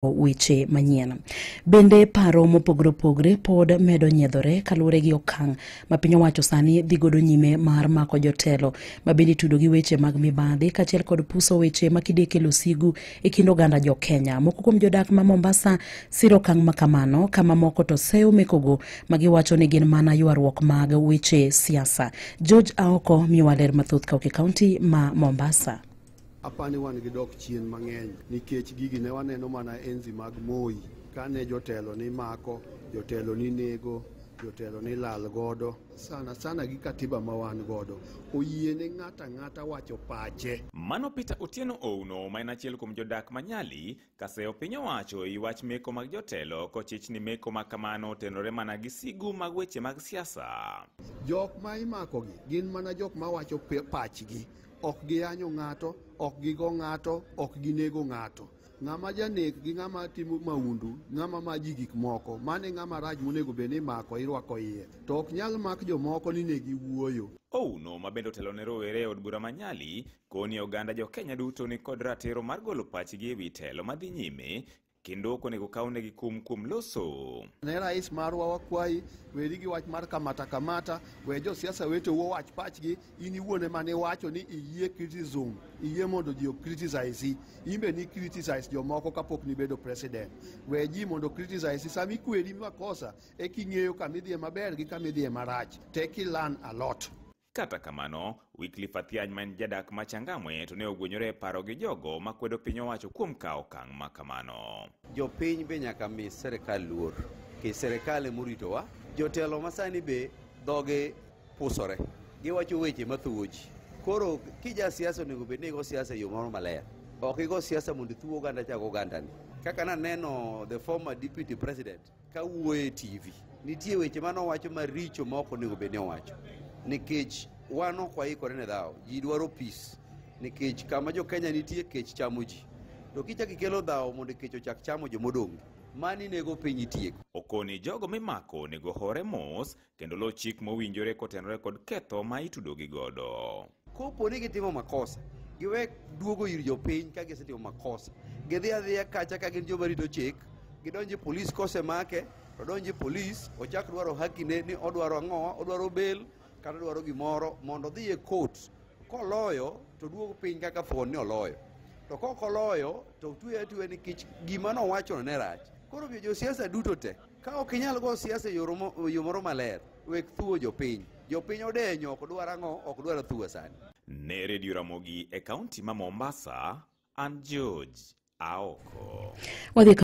Weche manyien. Bende paro mopogore opogore pod medo nyiedhore kaluwore gi okang' ma piny owacho sani dhi godo nyime mar mako jotelo ma bende itudo gi weche mag mibadhi kaachiel kod puso weche ma kide kelo sigu e kind oganda jo Kenya. Moko kuom jodak ma Mombasa siro okang' ma kamano kama moko to seyo mekogo ma giwacho ni gin mana ywaruok mag weche siasa. George Aoko miyowa ler mathoth kawuok e kaunti ma Mombasa. Apani wan gi dok chien mang'eny nikech gigi ne waneno mana enzi mag Moi kane jotelo ni mako, jotelo ni nego, jotelo ni lal godo. Sana sana gi katiba ma wan godo oyiene ng'ato ang'ata wacho pache. Mano Peter Otieno Ouno ma en achiel kuom jodak ma Nyali kaseyo piny owacho ei wach meko mag jotelo kochich ni meko ma kamano otenore mana gi sigu mag weche mag siasa. Jok ma imakogi gin mana jok ma wacho pachgi. Ok giyanyo ng'ato, ok gigo ng'ato, ok ginego ng'ato. Ng'ama janek gi ng'ama timo maundu, ng'ama maji gik moko, mano e ng'ama rach monego bed ni imako irwako iye. To ok nyal mak jomoko ni ne giwuoyo. Ouno ma bende otelo ne rowere e od bura ma Nyali koni oganda jo Kenya duto ni kod ratiro mar golo pachgi ewi telo madhi nyime kendo ok onego kawnegi kum kuom loso. Ne rais marwa wakwayi, weri gi wach mar kamata kamata, we josiasa weteu owach pachgi, in iwuon ema niwacho ni iyie criticism, iyie mondo ji o-criticize, in be ni criticize jomoko kapok nibedo president. We ji mondo criticize, sama ikweri makosa, eka ing'eyo kama idhiye maber gi kama idhiye marach, to eka i learn a lot. Kata kamano, Wycliffe Athiany ma en jadak ma Changamwe to ne ogwenyore e paro gi jogo makwedo piny owacho kuom kawo okang' ma kamano. Jopiny be nyaka mi sirikal luor, nikech sirikal emoritowa. Jotelo masani be dhoge pusore, giwacho weche mathuwo ji. Koro kija siasa onego bed ni igo siasa e yo moro maler. Ok igo siasa mondo ithuw oganda chak ogandani. Kaka naneno the former deputy president ka wuoyo e TV, nitie weche manowacho maricho ma ok onego bed ni owacho. Nikech wan ok waikore ne dhawo, ji dwaro peace. Nikech kama jo Kenya nitie kech chamo ji. To kichako ikelo dhawo mondo kech ochak chamo jomodong', mani nego piny itieko. Okoni jogo mimako onego hore mos kendo luw chik mowinjore kotenore kod ketho ma itudogi godo. Kopo ni gitimo makosa, giwe duogo ir jopiny ka gisetimo makosa. Gidhi adhiya kacha ka gin joma rito chik, gidonjo e polis kosemake, to donjo e polis, ochak dwaro haki ne ni odwaro ang'owa, odwaro bail, kata odwaro gimoro mondo odhi e court. Koloyo to duogo piny kaka thuon ni oloyo. To kok oloyo to tueye atueya nikech gima nowachono ne rach. Koro omiyo josiasa duto te, ka ok inyal go siasa e yo moro maler, wek thuo jopiny. Jopiny odenyo, ok dwar ang'o, ok dwar athuwa sani. Ne Radio Ramogi e kaunti ma Mombasa, an George Aoko. Wadhi.